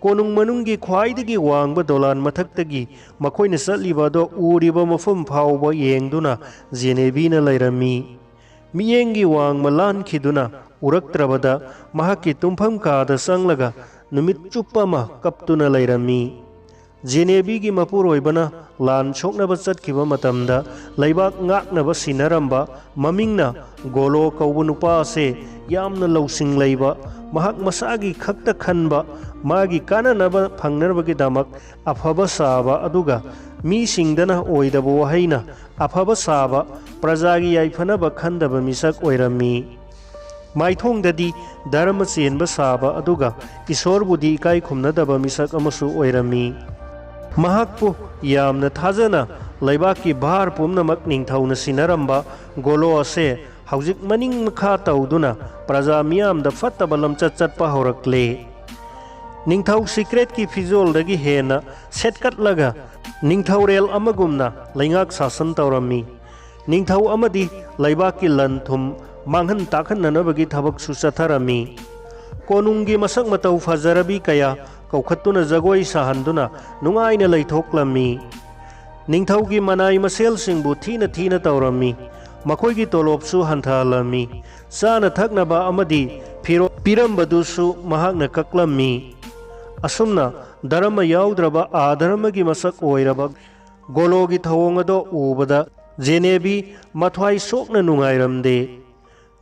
ꯀꯣꯅꯨꯡ ꯃꯅꯨꯡꯒꯤ ꯈ꯭ꯋꯥꯏꯗꯒꯤ ꯋꯥꯡꯕ ꯗꯣꯂꯥꯟ ꯃꯊꯛꯇꯒꯤ ꯃꯈꯣꯏꯅ ꯆꯠꯂꯤꯕ ꯑꯗꯣ ꯎꯔꯤꯕ ꯃꯐꯝ ꯐꯥꯎꯕ ꯌꯦꯡꯗꯨꯅ ꯖꯦꯅꯦꯕꯤꯅ ꯂꯩꯔꯝꯃꯤ꯫ ꯃꯤꯠꯌꯦꯡꯒꯤ ꯋꯥꯡꯃ ꯂꯥꯟꯈꯤꯗꯨꯅ ꯎꯔꯛꯇ꯭ꯔꯕꯗ ꯃꯍꯥꯛꯀꯤ ꯇꯨꯝꯐꯝ ꯀꯥꯗ ꯆꯪꯂꯒ ꯅꯨꯃꯤꯠ ꯆꯨꯞꯄ ꯑꯃ ꯀꯞꯇꯨꯅ ꯂꯩꯔꯝꯃꯤ꯫ ꯖꯦꯅꯦꯕꯤꯒꯤ ꯃꯄꯨꯔꯣꯏꯕꯅ ꯂꯥꯟ ꯁꯣꯛꯅꯕ ꯆꯠꯈꯤꯕ ꯃꯇꯝꯗ ꯂꯩꯕꯥꯛ ꯉꯥꯛꯅꯕ ꯁꯤꯟꯅꯔꯝꯕ ꯃꯃꯤꯡꯅ ꯒꯣꯂꯣ ꯀꯧꯕ ꯅꯨꯄꯥ ꯑꯁꯦ ꯌꯥꯝꯅ ꯂꯧꯁꯤꯡ ꯂꯩꯕ, ꯃꯍꯥꯛ ꯃꯁꯥꯒꯤ ꯈꯛꯇ ꯈꯟꯕ, ꯃꯥꯒꯤ ꯀꯥꯟꯅꯅꯕ ꯐꯪꯅꯕꯒꯤꯗꯃꯛ ꯑꯐꯕ ꯁꯥꯕ, ꯑꯗꯨꯒ ꯃꯤꯁꯤꯡꯗꯅ ꯑꯣꯏꯗꯕ ꯋꯥꯍꯩꯅ ꯑꯐꯕ ꯁꯥꯕ, ꯄ꯭ꯔꯖꯥꯒꯤ ꯌꯥꯏꯐꯅꯕ ꯈꯟꯗꯕ ꯃꯤꯁꯛ ꯑꯣꯏꯔꯝꯃꯤ꯫ ꯃꯥꯏꯊꯣꯡꯗꯗꯤ ꯙꯔꯃ ꯆꯦꯟꯕ ꯁꯥꯕ, ꯑꯗꯨꯒ ꯏꯁꯣꯔꯕꯨꯗꯤ ꯏꯀꯥꯏ ꯈꯨꯝꯅꯗꯕ ꯃꯤꯁꯛ ꯑꯃꯁꯨ ꯑꯣꯏꯔꯝꯃꯤ꯫ ꯃꯍꯥꯛꯄꯨ ꯌꯥꯝꯅ ꯊꯥꯖꯅ ꯂꯩꯕꯥꯛꯀꯤ ꯚꯥꯔ ꯄꯨꯝꯅꯃꯛ ꯅꯤꯡꯊꯧꯅ ꯁꯤꯟꯅꯔꯝꯕ ꯒꯣꯂꯣ ꯑꯁꯦ ꯍꯧꯖꯤꯛ ꯃꯅꯤꯡ ꯃꯈꯥ ꯇꯧꯗꯨꯅ ꯄ꯭ꯔꯖꯥ ꯃꯤꯌꯥꯝꯗ ꯐꯠꯇꯕ ꯂꯝꯆꯠ ꯆꯠꯄ ꯍꯧꯔꯛꯂꯦ꯫ ꯅꯤꯡꯊꯧ ꯁꯤꯀ꯭ꯔꯦꯠꯀꯤ ꯐꯤꯖꯣꯜꯗꯒꯤ ꯍꯦꯟꯅ ꯁꯦꯠꯀꯠꯂꯒ ꯅꯤꯡꯊꯧꯔꯦꯜ ꯑꯃꯒꯨꯝꯅ ꯂꯩꯉꯥꯛ ꯁꯥꯁꯟ ꯇꯧꯔꯝꯃꯤ꯫ ꯅꯤꯡꯊꯧ ꯑꯃꯗꯤ ꯂꯩꯕꯥꯛꯀꯤ ꯂꯟ ꯊꯨꯝ ꯃꯥꯡꯍꯟ ꯇꯥꯛꯍꯟꯅꯅꯕꯒꯤ ꯊꯕꯛꯁꯨ ꯆꯠꯊꯔꯝꯃꯤ꯫ ꯀꯣꯅꯨꯡꯒꯤ ꯃꯁꯛ ꯃꯇꯧ ꯐꯖꯔꯕꯤ ꯀꯌꯥ ꯀꯧꯈꯠꯇꯨꯅ ꯖꯒꯣꯏ ꯁꯥꯍꯟꯗꯨꯅ ꯅꯨꯡꯉꯥꯏꯅ ꯂꯩꯊꯣꯛꯂꯝꯃꯤ꯫ ꯅꯤꯡꯊꯧꯒꯤ ꯃꯅꯥꯏ ꯃꯁꯦꯜꯁꯤꯡꯕꯨ ꯊꯤꯅ ꯊꯤꯅ ꯇꯧꯔꯝꯃꯤ꯫ ꯃꯈꯣꯏꯒꯤ ꯇꯣꯂꯣꯞꯁꯨ ꯍꯟꯊꯍꯜꯂꯝꯃꯤ꯫ ꯆꯥꯅ ꯊꯛꯅꯕ ꯑꯃꯗꯤ ꯐꯤꯔꯣꯜ ꯄꯤꯔꯝꯕꯗꯨꯁꯨ ꯃꯍꯥꯛꯅ ꯀꯛꯂꯝꯃꯤ꯫ ꯑꯁꯨꯝꯅ ꯙꯔꯃ ꯌꯥꯎꯗ꯭ꯔꯕ ꯑꯥ ꯙꯔꯃꯒꯤ ꯃꯁꯛ ꯑꯣꯏꯔꯕ ꯒꯣꯂꯣꯒꯤ ꯊꯧꯑꯣꯡ ꯑꯗꯣ ꯎꯕꯗ ꯖꯦꯅꯦꯕꯤ ꯃꯊ꯭ꯋꯥꯏ ꯁꯣꯛꯅ ꯅꯨꯡꯉꯥꯏꯔꯝꯗꯦ꯫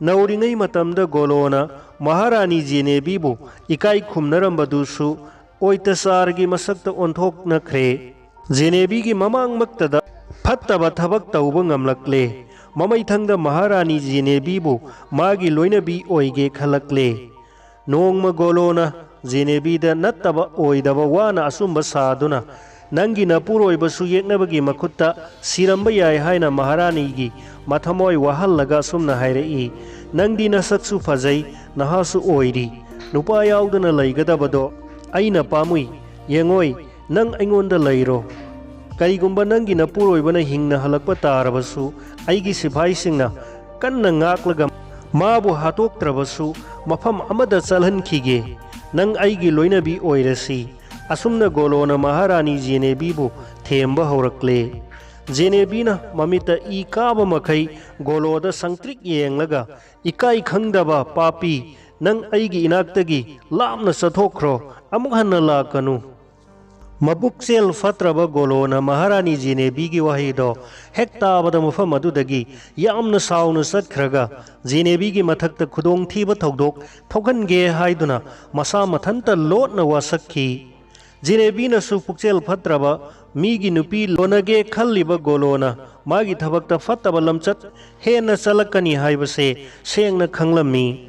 ꯅꯧꯔꯤꯉꯩ ꯃꯇꯝꯗ ꯒꯣꯂꯣꯅ ꯃꯍꯥꯔꯥꯅꯤ ꯖꯦꯅꯦꯕꯤꯕꯨ ꯏꯀꯥꯏ ꯈꯨꯝꯅꯔꯝꯕꯗꯨꯁꯨ ꯑꯣꯏꯇꯆꯥꯔꯒꯤ ꯃꯁꯛꯇ ꯑꯣꯟꯊꯣꯛꯅꯈ꯭ꯔꯦ꯫ ꯖꯦꯅꯦꯕꯤꯒꯤ ꯃꯃꯥꯡꯃꯛꯇꯗ ꯐꯠꯇꯕ ꯊꯕꯛ ꯇꯧꯕ ꯉꯝꯂꯛꯂꯦ꯫ ꯃꯃꯩꯊꯪꯗ ꯃꯍꯥꯔꯥꯅꯤ ꯖꯦꯅꯦꯕꯤꯕꯨ ꯃꯥꯒꯤ ꯂꯣꯏꯅꯕꯤ ꯑꯣꯏꯒꯦ ꯈꯜꯂꯛꯂꯦ꯫ ꯅꯣꯡꯃ ꯒꯣꯂꯣꯅ ꯖꯦꯅꯦꯕꯤꯗ ꯅꯠꯇꯕ ꯑꯣꯏꯗꯕ ꯋꯥꯅ ꯑꯆꯨꯝꯕ ꯁꯥꯗꯨꯅ, "ꯅꯪꯒꯤ ꯅꯄꯨꯔꯣꯏꯕꯁꯨ ꯌꯦꯛꯅꯕꯒꯤ ꯃꯈꯨꯠꯇ ꯁꯤꯔꯝꯕ ꯌꯥꯏ" ꯍꯥꯏꯅ ꯃꯍꯥꯔꯥꯅꯤꯒꯤ ꯃꯊꯃꯣꯏ ꯋꯥꯍꯜꯂꯒ ꯑꯁꯨꯝꯅ ꯍꯥꯏꯔꯛꯏ, "ꯅꯪꯗꯤ ꯅꯁꯛꯁꯨ ꯐꯖꯩ, ꯅꯍꯥꯁꯨ ꯑꯣꯏꯔꯤ꯫ ꯅꯨꯄꯥ ꯌꯥꯎꯗꯅ ꯂꯩꯒꯗꯕꯗꯣ ꯑꯩꯅ ꯄꯥꯝꯃꯨꯏ꯫ ꯌꯦꯡꯉꯣꯏ, ꯅꯪ ꯑꯩꯉꯣꯟꯗ ꯂꯩꯔꯣ꯫ ꯀꯔꯤꯒꯨꯝꯕ ꯅꯪꯒꯤ ꯅꯄꯨꯔꯣꯏꯕꯅ ꯍꯤꯡꯅ ꯍꯜꯂꯛꯄ ꯇꯥꯔꯕꯁꯨ, ꯑꯩꯒꯤ ꯁꯤꯐꯥꯏꯁꯤꯡꯅ ꯀꯟꯅ ꯉꯥꯛꯂꯒ ꯃꯥꯕꯨ ꯍꯥꯠꯇꯣꯛꯇ꯭ꯔꯕꯁꯨ ꯃꯐꯝ ꯑꯃꯗ ꯆꯠꯍꯟꯈꯤꯒꯦ꯫ ꯅꯪ ꯑꯩꯒꯤ ꯂꯣꯏꯅꯕꯤ ꯑꯣꯏꯔꯁꯤ꯫ ꯑꯁꯨꯝꯅ ꯒꯣꯂꯣꯅ ꯃꯍꯥꯔꯥꯅꯤ ꯖꯦꯅꯦꯕꯤꯕꯨ ꯊꯦꯝꯕ ꯍꯧꯔꯛꯂꯦ꯫ ꯖꯦꯅꯦꯕꯤꯅ ꯃꯃꯤꯠꯇ ꯏ ꯀꯥꯕ ꯃꯈꯩ ꯒꯣꯂꯣꯗ ꯁꯪꯇ꯭ꯔꯤꯛ ꯌꯦꯡꯂꯒ, "ꯏꯀꯥꯏ ꯈꯪꯗꯕ ꯄꯥꯄꯤ, ꯅꯪ ꯑꯩꯒꯤ ꯏꯅꯥꯛꯇꯒꯤ ꯂꯥꯞꯅ ꯆꯠꯊꯣꯛꯈ꯭ꯔꯣ, ꯑꯃꯨꯛ ꯍꯟꯅ ꯂꯥꯛꯀꯅꯨ"꯫ ꯃꯕꯨꯛꯆꯦꯜ ꯐꯠꯇ꯭ꯔꯕ ꯒꯣꯂꯣꯅ ꯃꯍꯥꯔꯥꯅꯤ ꯖꯦꯅꯦꯕꯤꯒꯤ ꯋꯥꯍꯩꯗꯣ ꯍꯦꯛ ꯇꯥꯕꯗ ꯃꯐꯝ ꯑꯗꯨꯗꯒꯤ ꯌꯥꯝꯅ ꯁꯥꯎꯅ ꯆꯠꯈ꯭ꯔꯒ, ꯖꯦꯅꯦꯕꯤꯒꯤ ꯃꯊꯛꯇ ꯈꯨꯗꯣꯡꯊꯤꯕ ꯊꯧꯗꯣꯛ ꯊꯣꯛꯍꯟꯒꯦ ꯍꯥꯏꯗꯨꯅ ꯃꯁꯥ ꯃꯊꯟꯇ ꯂꯣꯠꯅ ꯋꯥꯁꯛꯈꯤ꯫ ꯖꯦꯅꯦꯕꯤꯅꯁꯨ ꯄꯨꯛꯆꯦꯜ ꯐꯠꯇ꯭ꯔꯕ ꯃꯤꯒꯤ ꯅꯨꯄꯤ ꯂꯣꯟꯅꯒꯦ ꯈꯜꯂꯤꯕ ꯒꯣꯂꯣꯅ ꯃꯥꯒꯤ ꯊꯕꯛꯇ ꯐꯠꯇꯕ ꯂꯝꯆꯠ ꯍꯦꯟꯅ ꯆꯠꯂꯛꯀꯅꯤ ꯍꯥꯏꯕꯁꯦ ꯁꯦꯡꯅ ꯈꯪꯂꯝꯃꯤ꯫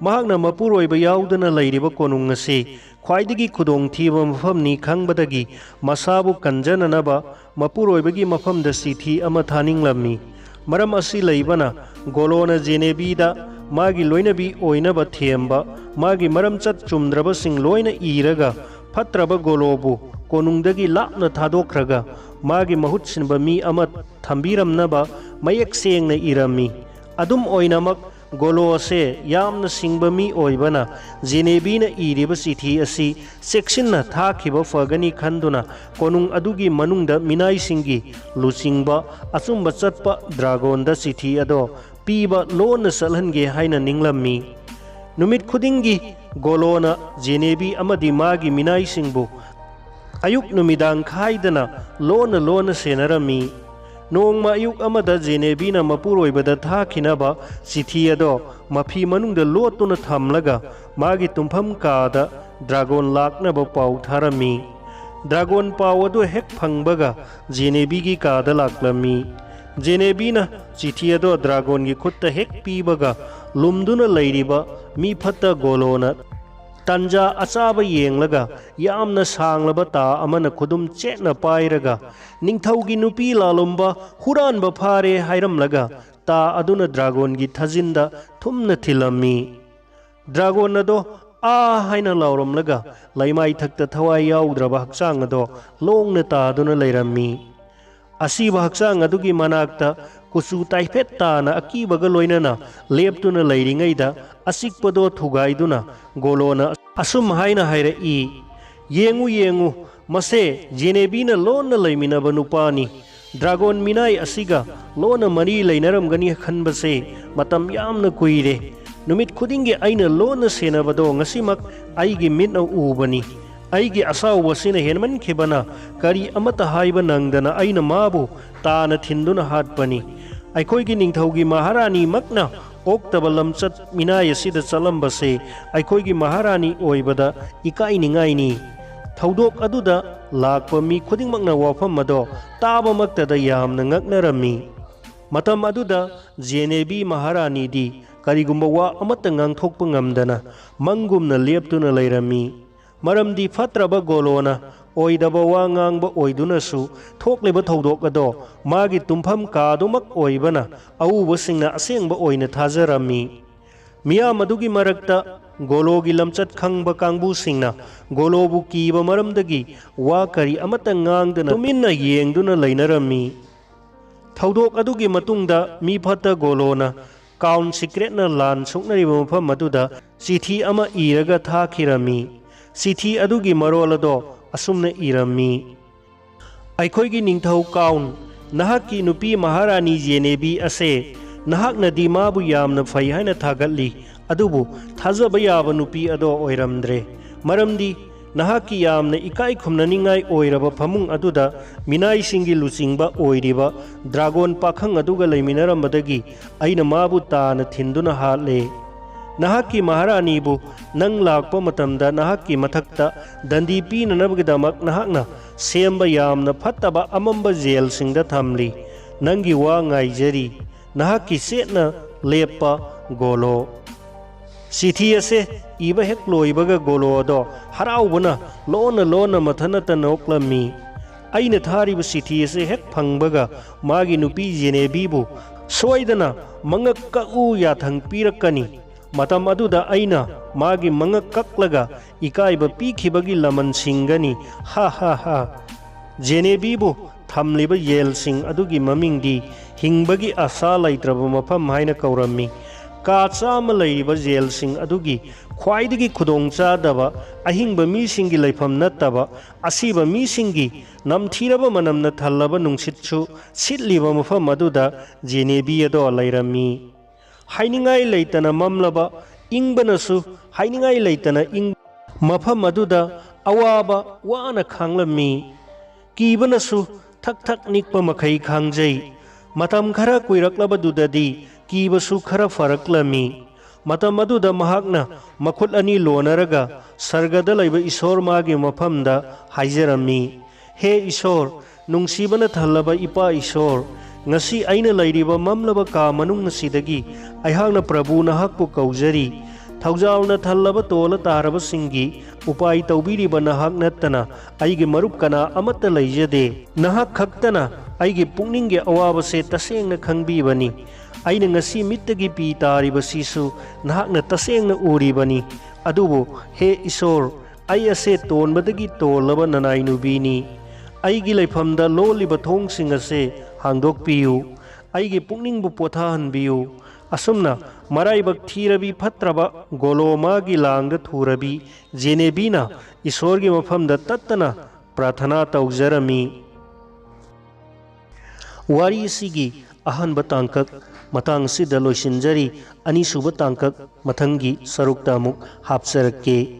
ꯃꯍꯥꯛꯅ ꯃꯄꯨꯔꯣꯏꯕ ꯌꯥꯎꯗꯅ ꯂꯩꯔꯤꯕ ꯀꯣꯅꯨꯡ ꯑꯁꯤ ꯈ꯭ꯋꯥꯏꯗꯒꯤ ꯈꯨꯗꯣꯡꯊꯤꯕ ꯃꯐꯝꯅꯤ ꯈꯪꯕꯗꯒꯤ, ꯃꯁꯥꯕꯨ ꯀꯟꯖꯅꯅꯕ ꯃꯄꯨꯔꯣꯏꯕꯒꯤ ꯃꯐꯝꯗ ꯆꯤꯊꯤ ꯑꯃ ꯊꯥꯅꯤꯡꯂꯝꯃꯤ꯫ ꯃꯔꯝ ꯑꯁꯤ ꯂꯩꯕꯅ, ꯒꯣꯂꯣꯅ ꯖꯦꯅꯦꯕꯤꯗ ꯃꯥꯒꯤ ꯂꯣꯏꯅꯕꯤ ꯑꯣꯏꯅꯕ ꯊꯦꯝꯕ ꯃꯥꯒꯤ ꯃꯔꯝꯆꯠ ꯆꯨꯝꯗ꯭ꯔꯕꯁꯤꯡ ꯂꯣꯏꯅ ꯏꯔꯒ, ꯐꯠꯇ꯭ꯔꯕ ꯒꯣꯂꯣꯕꯨ ꯀꯣꯅꯨꯡꯗꯒꯤ ꯂꯥꯞꯅ ꯊꯥꯗꯣꯛꯈ꯭ꯔꯒ, ꯃꯥꯒꯤ ꯃꯍꯨꯠ ꯁꯤꯟꯕ ꯃꯤ ꯑꯃ ꯊꯝꯕꯤꯔꯝꯅꯕ ꯃꯌꯦꯛ ꯁꯦꯡꯅ ꯏꯔꯝꯃꯤ꯫ ꯑꯗꯨꯝ ꯑꯣꯏꯅꯃꯛ, ꯒꯣꯂꯣ ꯑꯁꯦ ꯌꯥꯝꯅ ꯁꯤꯡꯕ ꯃꯤ ꯑꯣꯏꯕꯅ, ꯖꯦꯅꯦꯕꯤꯅ ꯏꯔꯤꯕ ꯆꯤꯊꯤ ꯑꯁꯤ ꯆꯦꯛꯁꯤꯟꯅ ꯊꯥꯈꯤꯕ ꯐꯒꯅꯤ ꯈꯟꯗꯨꯅ, ꯀꯣꯅꯨꯡ ꯑꯗꯨꯒꯤ ꯃꯅꯨꯡꯗ ꯃꯤꯅꯥꯏꯁꯤꯡꯒꯤ ꯂꯨꯆꯤꯡꯕ ꯑꯆꯨꯝꯕ ꯆꯠꯄ ꯗ꯭ꯔꯥꯒꯣꯟꯗ ꯆꯤꯊꯤ ꯑꯗꯣ ꯄꯤꯕ ꯂꯣꯟꯅ ꯆꯠꯍꯟꯒꯦ ꯍꯥꯏꯅ ꯅꯤꯡꯂꯝꯃꯤ꯫ ꯅꯨꯃꯤꯠ ꯈꯨꯗꯤꯡꯒꯤ ꯒꯣꯂꯣꯅ ꯖꯦꯅꯦꯕꯤ ꯑꯃꯗꯤ ꯃꯥꯒꯤ ꯃꯤꯅꯥꯏꯁꯤꯡꯕꯨ ꯑꯌꯨꯛ ꯅꯨꯃꯤꯗꯥꯡ ꯈꯥꯏꯗꯅ ꯂꯣꯟꯅ ꯂꯣꯟꯅ ꯁꯦꯟꯅꯔꯝꯃꯤ꯫ ꯅꯣꯡꯃ ꯑꯌꯨꯛ ꯑꯃꯗ ꯖꯦꯅꯦꯕꯤꯅ ꯃꯄꯨꯔꯣꯏꯕꯗ ꯊꯥꯈꯤꯅꯕ ꯆꯤꯊꯤ ꯑꯗꯣ ꯃꯐꯤ ꯃꯅꯨꯡꯗ ꯂꯣꯠꯇꯨꯅ ꯊꯝꯂꯒ, ꯃꯥꯒꯤ ꯇꯨꯝꯐꯝ ꯀꯥꯗ ꯗ꯭ꯔꯥꯒꯣꯟ ꯂꯥꯛꯅꯕ ꯄꯥꯎ ꯊꯥꯔꯝꯃꯤ꯫ ꯗ꯭ꯔꯥꯒꯣꯟ ꯄꯥꯎ ꯑꯗꯨ ꯍꯦꯛ ꯐꯪꯕꯒ ꯖꯦꯅꯦꯕꯤꯒꯤ ꯀꯥꯗ ꯂꯥꯛꯂꯝꯃꯤ꯫ ꯖꯦꯅꯦꯕꯤꯅ ꯆꯤꯊꯤ ꯑꯗꯣ ꯗ꯭ꯔꯥꯒꯣꯟꯒꯤ ꯈꯨꯠꯇ ꯍꯦꯛ ꯄꯤꯕꯒ, ꯂꯨꯝꯗꯨꯅ ꯂꯩꯔꯤꯕ ꯃꯤ ꯐꯠꯇ ꯒꯣꯂꯣꯅ ꯇꯟꯖꯥ ꯑꯆꯥꯕ ꯌꯦꯡꯂꯒ, ꯌꯥꯝꯅ ꯁꯥꯡꯂꯕ ꯇꯥ ꯑꯃꯅ ꯈꯨꯗꯨꯝ ꯆꯦꯠꯅ ꯄꯥꯏꯔꯒ, "ꯅꯤꯡꯊꯧꯒꯤ ꯅꯨꯄꯤ ꯂꯥꯂꯣꯝꯕ ꯍꯨꯔꯥꯟꯕ ꯐꯥꯔꯦ" ꯍꯥꯏꯔꯝꯂꯒ, ꯇꯥ ꯑꯗꯨꯅ ꯗ꯭ꯔꯥꯒꯣꯟꯒꯤ ꯊꯥꯖꯤꯟꯗ ꯊꯨꯝꯅ ꯊꯤꯜꯂꯝꯃꯤ꯫ ꯗ꯭ꯔꯥꯒꯣꯟ ꯑꯗꯣ "ꯑꯥ" ꯍꯥꯏꯅ ꯂꯥꯎꯔꯝꯂꯒ, ꯂꯩꯃꯥꯏꯊꯛꯇ ꯊꯋꯥꯏ ꯌꯥꯎꯗ꯭ꯔꯕ ꯍꯛꯆꯥꯡ ꯑꯗꯣ ꯂꯣꯡꯅ ꯇꯥꯗꯨꯅ ꯂꯩꯔꯝꯃꯤ꯫ ꯑꯁꯤꯕ ꯍꯛꯆꯥꯡ ꯑꯗꯨꯒꯤ ꯃꯅꯥꯛꯇ ꯀꯨꯆꯨ ꯇꯥꯏꯐꯦꯠ ꯇꯥꯅ ꯑꯀꯤꯕꯒ ꯂꯣꯏꯅꯅ ꯂꯦꯞꯇꯨꯅ ꯂꯩꯔꯤꯉꯩꯗ, ꯑꯆꯤꯛꯄꯗꯣ ꯊꯨꯒꯥꯏꯗꯨꯅ ꯒꯣꯂꯣꯅ ꯑꯁꯨꯝ ꯍꯥꯏꯅ ꯍꯥꯏꯔꯛꯏ, "ꯌꯦꯡꯉꯨ, ꯌꯦꯡꯉꯨ, ꯃꯁꯦ ꯖꯦꯅꯦꯕꯤꯅ ꯂꯣꯟꯅ ꯂꯩꯃꯤꯟꯅꯕ ꯅꯨꯄꯥꯅꯤ꯫ ꯗ꯭ꯔꯥꯒꯣꯟ ꯃꯤꯅꯥꯏ ꯑꯁꯤꯒ ꯂꯣꯟꯅ ꯃꯔꯤ ꯂꯩꯅꯔꯝꯒꯅꯤ ꯈꯟꯕꯁꯦ ꯃꯇꯝ ꯌꯥꯝꯅ ꯀꯨꯏꯔꯦ꯫ ꯅꯨꯃꯤꯠ ꯈꯨꯗꯤꯡꯒꯤ ꯑꯩꯅ ꯂꯣꯟꯅ ꯁꯦꯟꯅꯕꯗꯣ ꯉꯁꯤꯃꯛ ꯑꯩꯒꯤ ꯃꯤꯠꯅ ꯎꯕꯅꯤ꯫ ꯑꯩꯒꯤ ꯑꯁꯥꯎꯕꯁꯤꯅ ꯍꯦꯟꯃꯟꯈꯤꯕꯅ ꯀꯔꯤ ꯑꯃꯠꯇ ꯍꯥꯏꯕ ꯅꯪꯗꯅ ꯑꯩꯅ ꯃꯥꯕꯨ ꯇꯥꯅ ꯊꯤꯟꯗꯨꯅ ꯍꯥꯠꯄꯅꯤ꯫ ꯑꯩꯈꯣꯏꯒꯤ ꯅꯤꯡꯊꯧꯒꯤ ꯃꯍꯥꯔꯥꯅꯤꯃꯛꯅ ꯑꯣꯛꯇꯕ ꯂꯝꯆꯠ ꯃꯤꯅꯥꯏ ꯑꯁꯤꯗ ꯆꯠꯂꯝꯕꯁꯦ ꯑꯩꯈꯣꯏꯒꯤ ꯃꯍꯥꯔꯥꯅꯤ ꯑꯣꯏꯕꯗ ꯏꯀꯥꯏꯅꯤꯡꯉꯥꯏꯅꯤ꯫" ꯊꯧꯗꯣꯛ ꯑꯗꯨꯗ ꯂꯥꯛꯄ ꯃꯤ ꯈꯨꯗꯤꯡꯃꯛꯅ ꯋꯥꯐꯝ ꯑꯗꯣ ꯇꯥꯕꯃꯛꯇꯗ ꯌꯥꯝꯅ ꯉꯛꯅꯔꯝꯃꯤ꯫ ꯃꯇꯝ ꯑꯗꯨꯗ ꯖꯦꯅꯦꯕꯤ ꯃꯍꯥꯔꯥꯅꯤꯗꯤ ꯀꯔꯤꯒꯨꯝꯕ ꯋꯥ ꯑꯃꯠꯇ ꯉꯥꯡꯊꯣꯛꯄ ꯉꯝꯗꯅ ꯃꯪꯒꯨꯝꯅ ꯂꯦꯞꯇꯨꯅ ꯂꯩꯔꯝꯃꯤ꯫ ꯃꯔꯝꯗꯤ ꯐꯠꯇ꯭ꯔꯕ ꯒꯣꯂꯣꯅ ꯑꯣꯏꯗꯕ ꯋꯥ ꯉꯥꯡꯕ ꯑꯣꯏꯗꯨꯅꯁꯨ ꯊꯣꯛꯂꯤꯕ ꯊꯧꯗꯣꯛ ꯑꯗꯣ ꯃꯥꯒꯤ ꯇꯨꯝꯐꯝ ꯀꯥꯗꯨꯃꯛ ꯑꯣꯏꯕꯅ ꯑꯎꯕꯁꯤꯡꯅ ꯑꯁꯦꯡꯕ ꯑꯣꯏꯅ ꯊꯥꯖꯔꯝꯃꯤ꯫ ꯃꯤꯌꯥꯝ ꯑꯗꯨꯒꯤ ꯃꯔꯛꯇ ꯒꯣꯂꯣꯒꯤ ꯂꯝꯆꯠ ꯈꯪꯕ ꯀꯥꯡꯕꯨꯁꯤꯡꯅ ꯒꯣꯂꯣꯕꯨ ꯀꯤꯕ ꯃꯔꯝꯗꯒꯤ ꯋꯥ ꯀꯔꯤ ꯑꯃꯠꯇ ꯉꯥꯡꯗꯅ ꯇꯨꯃꯤꯟꯅ ꯌꯦꯡꯗꯨꯅ ꯂꯩꯅꯔꯝꯃꯤ꯫ ꯊꯧꯗꯣꯛ ꯑꯗꯨꯒꯤ ꯃꯇꯨꯡꯗ ꯃꯤ ꯐꯠꯇ ꯒꯣꯂꯣꯅ ꯀꯥꯎꯟ ꯁꯤꯀ꯭ꯔꯦꯠꯅ ꯂꯥꯟ ꯁꯣꯛꯅꯔꯤꯕ ꯃꯐꯝ ꯑꯗꯨꯗ ꯆꯤꯊꯤ ꯑꯃ ꯏꯔꯒ ꯊꯥꯈꯤꯔꯝꯃꯤ꯫ ꯆꯤꯊꯤ ꯑꯗꯨꯒꯤ ꯃꯔꯣꯜ ꯑꯗꯣ ꯑꯁꯨꯝꯅ ꯏꯔꯝꯃꯤ, "ꯑꯩꯈꯣꯏꯒꯤ ꯅꯤꯡꯊꯧ ꯀꯥꯎꯟ, ꯅꯍꯥꯛꯀꯤ ꯅꯨꯄꯤ ꯃꯍꯥꯔꯥꯅꯤ ꯖꯦꯅꯦꯕꯤ ꯑꯁꯦ ꯅꯍꯥꯛꯅꯗꯤ ꯃꯥꯕꯨ ꯌꯥꯝꯅ ꯐꯩ ꯍꯥꯏꯅ ꯊꯥꯒꯠꯂꯤ, ꯑꯗꯨꯕꯨ ꯊꯥꯖꯕ ꯌꯥꯕ ꯅꯨꯄꯤ ꯑꯗꯣ ꯑꯣꯏꯔꯝꯗ꯭ꯔꯦ꯫ ꯃꯔꯝꯗꯤ ꯅꯍꯥꯛꯀꯤ ꯌꯥꯝꯅ ꯏꯀꯥꯏ ꯈꯨꯝꯅꯅꯤꯡꯉꯥꯏ ꯑꯣꯏꯔꯕ ꯐꯃꯨꯡ ꯑꯗꯨꯗ ꯃꯤꯅꯥꯏꯁꯤꯡꯒꯤ ꯂꯨꯆꯤꯡꯕ ꯑꯣꯏꯔꯤꯕ ꯗ꯭ꯔꯥꯒꯣꯟ ꯄꯥꯈꯪ ꯑꯗꯨꯒ ꯂꯩꯃꯤꯟꯅꯔꯝꯕꯗꯒꯤ ꯑꯩꯅ ꯃꯥꯕꯨ ꯇꯥꯅ ꯊꯤꯟꯗꯨꯅ ꯍꯥꯠꯂꯦ꯫ ꯅꯍꯥꯛꯀꯤ ꯃꯍꯥꯔꯥꯅꯤꯕꯨ ꯅꯪ ꯂꯥꯛꯄ ꯃꯇꯝꯗ ꯅꯍꯥꯛꯀꯤ ꯃꯊꯛꯇ ꯗꯟꯗꯤ ꯄꯤꯅꯅꯕꯒꯤꯗꯃꯛ ꯅꯍꯥꯛꯅ ꯁꯦꯝꯕ ꯌꯥꯝꯅ ꯐꯠꯇꯕ ꯑꯃꯝꯕ ꯖꯦꯜꯁꯤꯡꯗ ꯊꯝꯂꯤ꯫ ꯅꯪꯒꯤ ꯋꯥ ꯉꯥꯏꯖꯔꯤ꯫ ꯅꯍꯥꯛꯀꯤ ꯆꯦꯠꯅ ꯂꯦꯞꯄ, ꯒꯣꯂꯣ꯫" ꯆꯤꯊꯤ ꯑꯁꯦ ꯏꯕ ꯍꯦꯛ ꯂꯣꯏꯕꯒ ꯒꯣꯂꯣ ꯑꯗꯣ ꯍꯔꯥꯎꯕꯅ ꯂꯣꯟꯅ ꯂꯣꯟꯅ ꯃꯊꯟꯅꯇ ꯅꯣꯛꯂꯝꯃꯤ꯫ ꯑꯩꯅ ꯊꯥꯔꯤꯕ ꯆꯤꯊꯤ ꯑꯁꯦ ꯍꯦꯛ ꯐꯪꯕꯒ ꯃꯥꯒꯤ ꯅꯨꯄꯤ ꯖꯦꯅꯦꯕꯤꯕꯨ ꯁꯣꯏꯗꯅ ꯃꯉꯛ ꯀꯛꯎ ꯌꯥꯊꯪ ꯄꯤꯔꯛꯀꯅꯤ꯫ ꯃꯇꯝ ꯑꯗꯨꯗ ꯑꯩꯅ ꯃꯥꯒꯤ ꯃꯉꯛ ꯀꯛꯂꯒ ꯏꯀꯥꯏꯕ ꯄꯤꯈꯤꯕꯒꯤ ꯂꯃꯟ ꯁꯤꯡꯒꯅꯤ꯫ ꯍꯥ ꯍꯥ ꯍꯥ꯫ ꯖꯦꯅꯦꯕꯤꯕꯨ ꯊꯝꯂꯤꯕ ꯌꯦꯜꯁꯤꯡ ꯑꯗꯨꯒꯤ ꯃꯃꯤꯡꯗꯤ ꯍꯤꯡꯕꯒꯤ ꯑꯁꯥ ꯂꯩꯇ꯭ꯔꯕ ꯃꯐꯝ ꯍꯥꯏꯅ ꯀꯧꯔꯝꯃꯤ꯫ ꯀꯥ ꯆꯥꯝꯃ ꯂꯩꯔꯤꯕ ꯌꯦꯜꯁꯤꯡ ꯑꯗꯨꯒꯤ ꯈ꯭ꯋꯥꯏꯗꯒꯤ ꯈꯨꯗꯣꯡꯆꯥꯗꯕ, ꯑꯍꯤꯡꯕ ꯃꯤꯁꯤꯡꯒꯤ ꯂꯩꯐꯝ ꯅꯠꯇꯕ, ꯑꯁꯤꯕ ꯃꯤꯁꯤꯡꯒꯤ ꯅꯝꯊꯤꯔꯕ ꯃꯅꯝꯅ ꯊꯜꯂꯕ ꯅꯨꯡꯁꯤꯠꯁꯨ ꯁꯤꯠꯂꯤꯕ ꯃꯐꯝ ꯑꯗꯨꯗ ꯖꯦꯅꯦꯕꯤ ꯑꯗꯣ ꯂꯩꯔꯝꯃꯤ꯫ ꯍꯥꯏꯅꯤꯡꯉꯥꯏ ꯂꯩꯇꯅ ꯃꯝꯂꯕ, ꯏꯪꯕꯅꯁꯨ ꯍꯥꯏꯅꯤꯡꯉꯥꯏ ꯂꯩꯇꯅ ꯏꯪ ꯃꯐꯝ ꯑꯗꯨꯗ ꯑꯋꯥꯕ ꯋꯥꯅ ꯈꯥꯡꯂꯝꯃꯤ꯫ ꯀꯤꯕꯅꯁꯨ ꯊꯛ ꯊꯛ ꯅꯤꯛꯄ ꯃꯈꯩ ꯈꯥꯡꯖꯩ꯫ ꯃꯇꯝ ꯈꯔ ꯀꯨꯏꯔꯛꯂꯕꯗꯨꯗꯗꯤ ꯀꯤꯕꯁꯨ ꯈꯔ ꯐꯔꯛꯂꯝꯃꯤ꯫ ꯃꯇꯝ ꯑꯗꯨꯗ ꯃꯍꯥꯛꯅ ꯃꯈꯨꯠ ꯑꯅꯤ ꯂꯣꯟꯅꯔꯒ ꯁꯔꯒꯗ ꯂꯩꯕ ꯏꯁꯣꯔ ꯃꯥꯒꯤ ꯃꯐꯝꯗ ꯍꯥꯏꯖꯔꯝꯃꯤ, "ꯍꯦ ꯏꯁꯣꯔ, ꯅꯨꯡꯁꯤꯕꯅ ꯊꯜꯂꯕ ꯏꯄꯥ ꯏꯁꯣꯔ, ꯉꯁꯤ ꯑꯩꯅ ꯂꯩꯔꯤꯕ ꯃꯝꯂꯕ ꯀꯥ ꯃꯅꯨꯡ ꯑꯁꯤꯗꯒꯤ ꯑꯩꯍꯥꯛꯅ ꯄ꯭ꯔꯚꯨ ꯅꯍꯥꯛꯄꯨ ꯀꯧꯖꯔꯤ꯫ ꯊꯧꯖꯥꯜꯅ ꯊꯜꯂꯕ ꯇꯣꯜꯂ ꯇꯥꯔꯕꯁꯤꯡꯒꯤ ꯎꯄꯥꯏ ꯇꯧꯕꯤꯔꯤꯕ ꯅꯍꯥꯛ ꯅꯠꯇꯅ ꯑꯩꯒꯤ ꯃꯔꯨꯞ ꯀꯅꯥ ꯑꯃꯠꯇ ꯂꯩꯖꯗꯦ꯫ ꯅꯍꯥꯛ ꯈꯛꯇꯅ ꯑꯩꯒꯤ ꯄꯨꯛꯅꯤꯡꯒꯤ ꯑꯋꯥꯕꯁꯦ ꯇꯁꯦꯡꯅ ꯈꯪꯕꯤꯕꯅꯤ꯫ ꯑꯩꯅ ꯉꯁꯤ ꯃꯤꯠꯇꯒꯤ ꯄꯤ ꯇꯥꯔꯤꯕꯁꯤꯁꯨ ꯅꯍꯥꯛꯅ ꯇꯁꯦꯡꯅ ꯎꯔꯤꯕꯅꯤ꯫ ꯑꯗꯨꯕꯨ ꯍꯦ ꯏꯁꯣꯔ, ꯑꯩ ꯑꯁꯦ ꯇꯣꯟꯕꯗꯒꯤ ꯇꯣꯜꯂꯕ ꯅꯅꯥꯏ ꯅꯨꯕꯤꯅꯤ꯫ ꯑꯩꯒꯤ ꯂꯩꯐꯝꯗ ꯂꯣꯜꯂꯤꯕ ꯊꯣꯡꯁꯤꯡ ꯑꯁꯦ ꯍꯥꯡꯗꯣꯛꯄꯤꯌꯨ꯫ ꯑꯩꯒꯤ ꯄꯨꯛꯅꯤꯡꯕꯨ ꯄꯣꯊꯥꯍꯟꯕꯤꯌꯨ꯫" ꯑꯁꯨꯝꯅ ꯃꯔꯥꯏꯕꯛ ꯊꯤꯔꯕꯤ ꯐꯠꯇ꯭ꯔꯕ ꯒꯣꯂꯣꯃꯥꯒꯤ ꯂꯥꯡꯗ ꯊꯨꯔꯕꯤ ꯖꯦꯅꯦꯕꯤꯅ ꯏꯁꯣꯔꯒꯤ ꯃꯐꯝꯗ ꯇꯠꯇꯅ ꯄ꯭ꯔꯥꯊꯅꯥ ꯇꯧꯖꯔꯝꯃꯤ꯫ ꯋꯥꯔꯤ ꯑꯁꯤꯒꯤ ꯑꯍꯥꯟꯕ ꯇꯥꯡꯀꯛ ꯃꯇꯥꯡ ꯑꯁꯤꯗ ꯂꯣꯏꯁꯤꯟꯖꯔꯤ꯫ ꯑꯅꯤꯁꯨꯕ ꯇꯥꯡꯀꯛ ꯃꯊꯪꯒꯤ ꯁꯔꯨꯛꯇ ꯑꯃꯨꯛ ꯍꯥꯞꯆꯔꯛꯀꯦ꯫